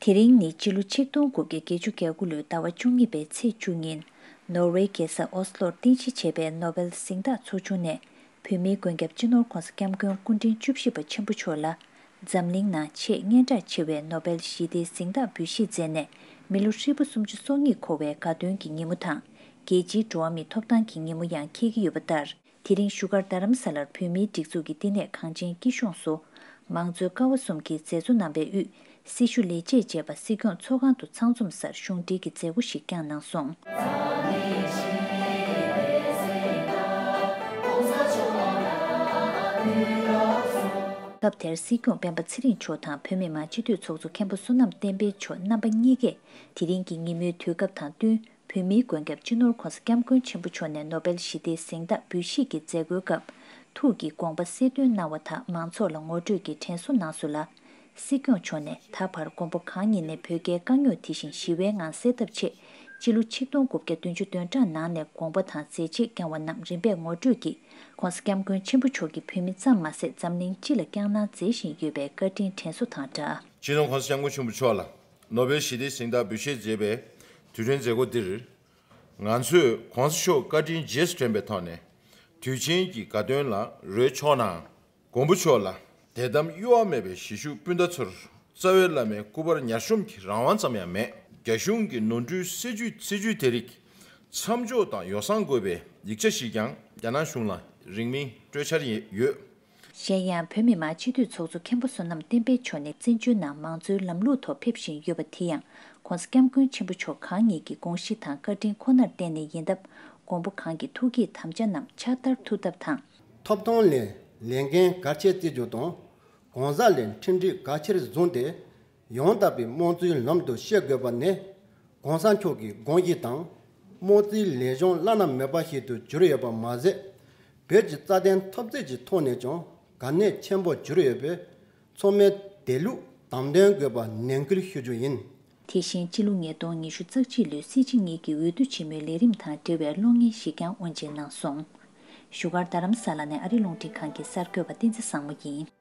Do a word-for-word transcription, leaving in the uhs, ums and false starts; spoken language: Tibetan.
དེ་རིང་ནི་སྤྱི་ལོ་ཆིག་སྟོང་དགུ་བརྒྱ་བརྒྱད་ཅུ་གྱ་དགུ་ལོའི་ཟླ་བ་བཅུ་གཉིས་པའི་ཚེས་བཅུ་ཉིན། ནོར་ཝེ་རྒྱལ་ས་ཨོ་སི་ལོར་རྟེན་གཞི་བྱས་པའི་ནོ་བེལ་གཟེངས་རྟགས་ཚོགས་ཆུང་ནས། བོད་མིའི་མགོན་སྐྱབས་སྤྱི་ནོར་༸གོང་ས་༸སྐྱབས་མགོན་སྐུ་ཕྲེང་བཅུ་བཞི་པ་ཆེན་པོ་མཆོག་ལ། འཛམ་གླིང་ནང་ཆེས་སྙན་གྲགས་ཆེ་བའི་ནོ་བེལ་ཞི་བདེའི་གཟེངས་རྟགས་འབུལ་བཞེས་མཛད་ནས། མི་ལོ་ཧྲིལ་པོ་སུམ་ཅུ་སོ་གཉིས་འཁོར་བའི་དགའ་སྟོན་གྱི་ཉིན་མོ་དང་། རྒྱལ་སྤྱིའི་འགྲོ་བ་མིའི་ཐོབ་ཐང་གི་ཉིན་མོ་ཡང་འཁེལ་གྱི་ཡོད་པ་ལྟར། དེ་རིང་བཞུགས་སྒར་རྡ་རམ་ས་ལར་བོད་མིའི་སྒྲིག་འཛུགས་ཀྱི་བསྟི་གནས་གངས་ཅན་སྐྱིད་གཤོངས་སུ། མང་གཙོའི་ཀ་བ་གསུམ་གྱི་མཛད་གཙོ་རྣམ་པའི་དབུས་སྲི་ཞུ་ལས་བྱེད་བཅས་པ་སྲིད་སྐྱོང་ཚོགས་ཁང་དུ་ཚང་འཛོམས་སར་གཞུང་འབྲེལ་གྱི་མཛད་སྒོ་ཞིག་བསྐྱངས་གནང་སོང་། སྐབས་དེར་སྲིད་སྐྱོང་སྤེན་པ་ཚེ་རིང་མཆོག་དང་བོད་མི་མང་སྤྱི་འཐུས་ཚོགས་གཙོ་མཁན་པོ་བསོད་ནམས་བསྟན་འཕེལ་མཆོག་རྣམ་པ་གཉིས་ཀས་དེ་རིང་གི་ཉིན་མོའི་དུས་སྐབས་དང་བསྟུན། བོད་མིའི་མགོན་སྐྱབས་སྤྱི་ནོར་༸གོང་ས་༸སྐྱབས་མགོན་ཆེན་པོ་མཆོག་ནས་ནོ་བེལ་ཞི་བདེའི་གཟེངས་རྟགས་འབུལ་བཞེས་ཀྱི་མཛད་སྒོའི་སྐབས། ཐུགས་ཀྱི་དགོངས་པ་གསལ་སྟོན་གནང་བ་དག་མང་ཚོགས་ལ་ངོ་སྤྲོད་ཀྱི་དྲན་གསོ་གནང་སོང་ལ། སྲིད་སྐྱོང་མཆོག་ནས་ད་བར་མགོན་པོ་གང་ཉིད་ནས་བོད་རྒྱའི་དཀའ་རྙོག་དེ་བཞིན་ཞི་བའི་ངང་སེལ་ཐབས་ཆེད། སྤྱི་ལོ་ཆིག་སྟོང་དགུ་བརྒྱ་བདུན་ཅུ་དོན་གྲངས་ནང་ནས་དགོངས་པ་དང་མཛད་རྗེས་བསྐྱངས་པ་རྣམས་རིམ་པས་ངོ་སྤྲོད་ཀྱིས། ༸གོང་ས་༸སྐྱབས་མགོན་ཆེན་པོ་མཆོག་གིས་བོད་མི་ཙམ་མ་ཟད་འཛམ་གླིང་སྤྱི་ལ་བསྐྱངས་གནང་མཛད་བཞིན་ཡོད་པའི་བཀའ་དྲིན་དྲན་གསོ་དང་སྦྲགས། སྤྱི་ནོར་༸གོང་ས་༸སྐྱབས་མགོན་ཆེན་པོ་མཆོག་ལ་ནོ་བེལ་ཞི་བདེའི་གཟེངས་རྟགས་འབུལ་བཞེས་མཛད་པའི་དུས་དྲན་མཛད་སྒོ་འདིར། ང་ཚོས་༸གོང་ས་མཆོག་བཀའ་དྲིན་རྗེས་སུ་དྲན་པའི་ཐོག་ནས། དུས་ཆེན་གྱི་དགའ་སྟོན་ལ་རོལ་ཆོག་གནང་། མགོན་པོ་མཆོག་ལ་དད་དམ་གཡོ་བ་མེད་པའི་གཞིས་བཞུགས་སྤུན་ཟླ་ཚོར་རྩ་བའི་བླ་མའི་སྐུ་པར་ཉར་ཤོམ་གྱི་རང་དབང་ཙམ་ཡང་མེད། རྒྱ་གཞུང་གི་ནོར་འཁྲུལ་སྲིད་ཇུས་སྲིད་ཇུས་དེ་རིགས་མཚམས་འཇོག་དང་ཡོ་བསྲང་དགོས་པའི་ཡིག་ཆ་ཞིག་ཀྱང་རྒྱ་ནག་གཞུང་ལ་རིང་མིན་སྤྲོད་འཆར་ཡོད། གཞན་ཡང་བོད་མི་མང་སྤྱི་འཐུས་ཚོགས་གཙོ་མཁན་པོ་བསོད་ནམས་བསྟན་འཕེལ་མཆོག་ནས་བཙན་བྱོལ་ནང་མང་གཙོའི་ལམ་ལུགས་ཐོག་ཕེབས་བཞིན་ཡོད་པ་དེ་ཡང་༸གོང་ས་༸སྐྱབས་མགོན་ཆེན་པོ་མཆོག་གང་ཉིད་ཀྱི་དགོངས་གཞི་དང་བཀའ་དྲིན་ཁོ་ནར་བརྟེན་ནས་ཡིན་སྟབས། མགོན་པོ་གང་གི་ཐུགས་བསྐྱེད་དམ་བཅའ་རྣམས་ཕྱག་བསྟར་ཐུབ་ཐབས་དང་། ཐོབ་ཐང་ལས་ལས་འགན་གལ་ཆེ་བརྩི་རྒྱུ་དང་། གང་ཟག་ལས་ཁྲིམས་སྒྲིག་གལ་ཆེར་བཟུང་སྟེ། ཡང་དག་པའི་དམངས་གཙོའི་ལམ་དུ་བཤད་དགོས་པ་ནི། ༸གོང་ས་མཆོག་གི་དགོངས་གཞི་དང་། དམངས་གཙོའི་ལས་གཞུང་བླ་ན་མེད་པ་ཞིག་ཏུ་གྱུར་ཡོད་པ་མ་ཟད། བོད་ཀྱི་རྩ་དོན་འཐབ་རྩོད་ཀྱི་ཐོག་ནས་ཀྱང་དགའ་གནད་ཆེན་པོ་གྱུར་ཡོད་པས། ཚང་མས་དེ་ལུགས་དམ་དོན་དགོས་པ་ནན་སྐུལ་ཞུ་རྒྱུ་ཡིན། དེ་བཞིན་སྤྱི་ལོ་ཉིས་སྟོང་ཉི་ཤུ་རྩ་གཅིག་ལོའི་སྲིད་སྤྱི་གཉིས་ཀྱི་འོས་བསྡུ་ཆེན་མོའི་ལས་རིམ་དང་འབྲེལ་བའི་གློག་བརྙན་ཞིག་ཀྱང་དབུ་འབྱེད་གནང་སོང་། བཞུགས་སྒར་རྡ་རམ་ས་ལ་ནས་ཨ་རི་རླུང་འཕྲིན་ཁང་གི་གསར་འགོད་པ་བསྟན་འཛིན་བཟང་མོ་ཡིན།